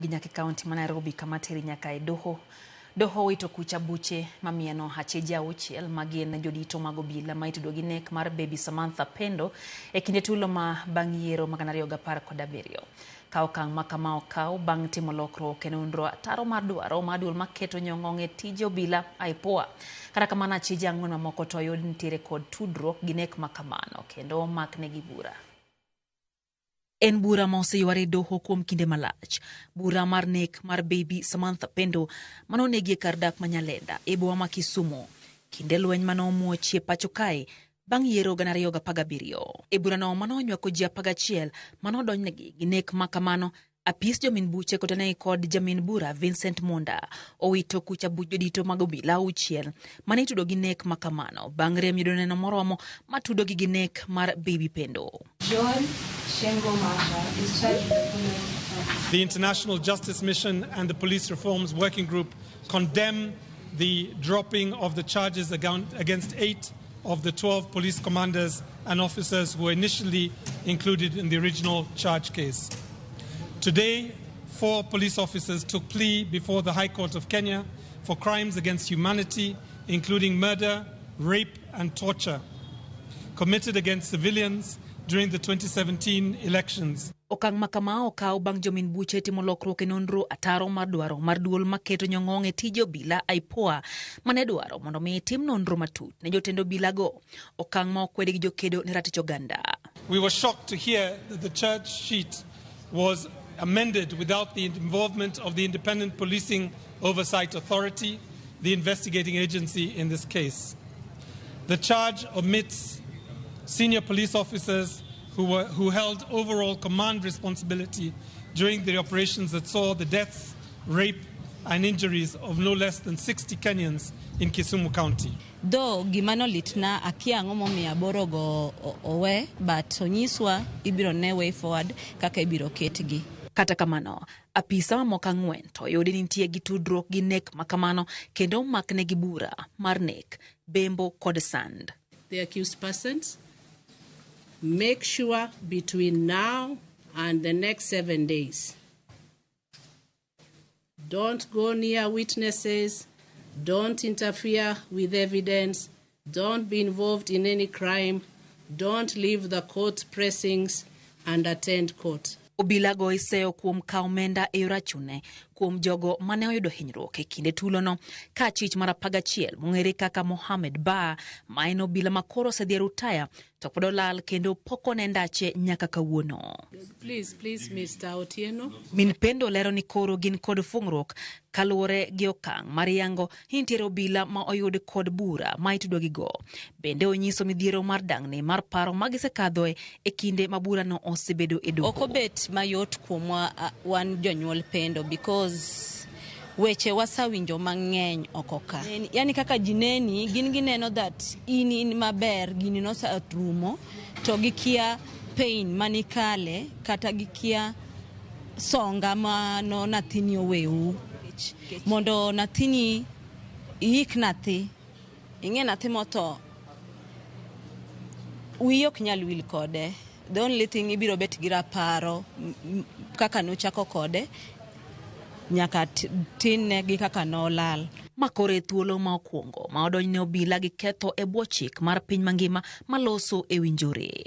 Gi nyaka e kaunti ma Nairobi kama teri nyaka e doho. Doho owito kucha buche mamieno acheje auchiel ma gin jodito mag obila ma itudo gi nek mar Baby Samantha Pendo e kinde tulo ma bang' yiero mag 2017. Ka okang' ma kama okaw bang' timo lokruok e nonro ataro mar dwaro mar duol maketo nyong'ong' e tije obila IPOA. Kata kamano acheje ang'wen mamoko to oyud nitiere kod tudruok gi nek ma kamano kendo omaknegi bura. En bura ma oseyware e doho kuom kinde malach. Bura mar nek mar Baby Samantha Pendo mane onegi e kar dak ma Nyalenda e boma ma Kisumu kinde lweny mane omuochie pacho kae bang' yiero 2017. E burano mane onywako ji 11 mane odonjnegi gi nek ma kamano, apis jomin buche kotenegi kod jamin bura Vincent Munda owito kucha buch jodito mag obila auchiel mane itudo gi nek ma kamano bang' rem yudo neno moromo matudogi gi nek mar Baby Pendo. John Shengo Maha is charged with the following offense. The International Justice Mission and the Police Reforms Working Group condemn the dropping of the charges against 8 of the 12 police commanders and officers who were initially included in the original charge case. Today, 4 police officers took plea before the High Court of Kenya for crimes against humanity, including murder, rape, and torture, committed against civilians during the 2017 elections. Okang' ma kama okaw bang' jomin buche timo lokruok e nonro ataro mar dwaro mar duol maketo nyong'ong' e tije obila IPOA mane dwaro mondo mi tim nonro matut ne jotend obilago. Okang' ma okwedi gi jokedo ne ratich oganda. We were shocked to hear that the charge sheet was amended without the involvement of the Independent Policing Oversight Authority, the investigating agency in this case. The charge omits senior police officers who held overall command responsibility during the operations that saw the deaths, rape, and injuries of no less than 60 Kenyans in Kisumu County. Though gima nolitna akia ang'o momiyo aboro go owe, but onyiswa ibiro ne way forward kaka ibiro ketgi. Kata kamano, apisa mamoko ang'wen to oyudi ni nitie gi tudruok gi nek ma kamano kendo omaknegi bura mar nek, bembo kod sand. The accused persons, make sure between now and the next 7 days, don't go near witnesses, don't interfere with evidence, don't be involved in any crime, don't leave the court pressings and attend court. Obila go iseyo kuom kawo omenda e yor achune kuom jogo mane oyudo hinyruok e kinde tulono ka chich mar 11 mong'ere kaka Mohamed Ba ma en obila ma koro osedhi e rutaya to pod olal kendo pok one ndache nyaka kawuono. Please, please, Mister Otieno. Min Pendo lero ni koro gin kod fung'ruok kaluwore gi okang' mar yango ni nitiere obila ma oyud kod bura ma itudo gi go. Bende onyiso midhiero mar dang'ni mar paro ma gisekadhoe e kinde ma burano osebedo e doho. Ok obet mayot kuomwa wan jonyuol Pendo because weche wasawinjo mang'eny oko ka. Yani kaka ji neni, gin gineno that in in maber, gini noserumo, to gikia pain manikale kata gikia songa mano nathini oweu. Mondo nathini iik nathi, ing'e nathi motho, wiyi ok nyal wil kode. The only thing ibiro bet gi raparo kaka nochako kode nyaka tinne gi kaka nolal. Ma koro e thuolo ma okwongo ma odonjne obila gi ketho e bwo chik mar piny mangima maloso e winjore.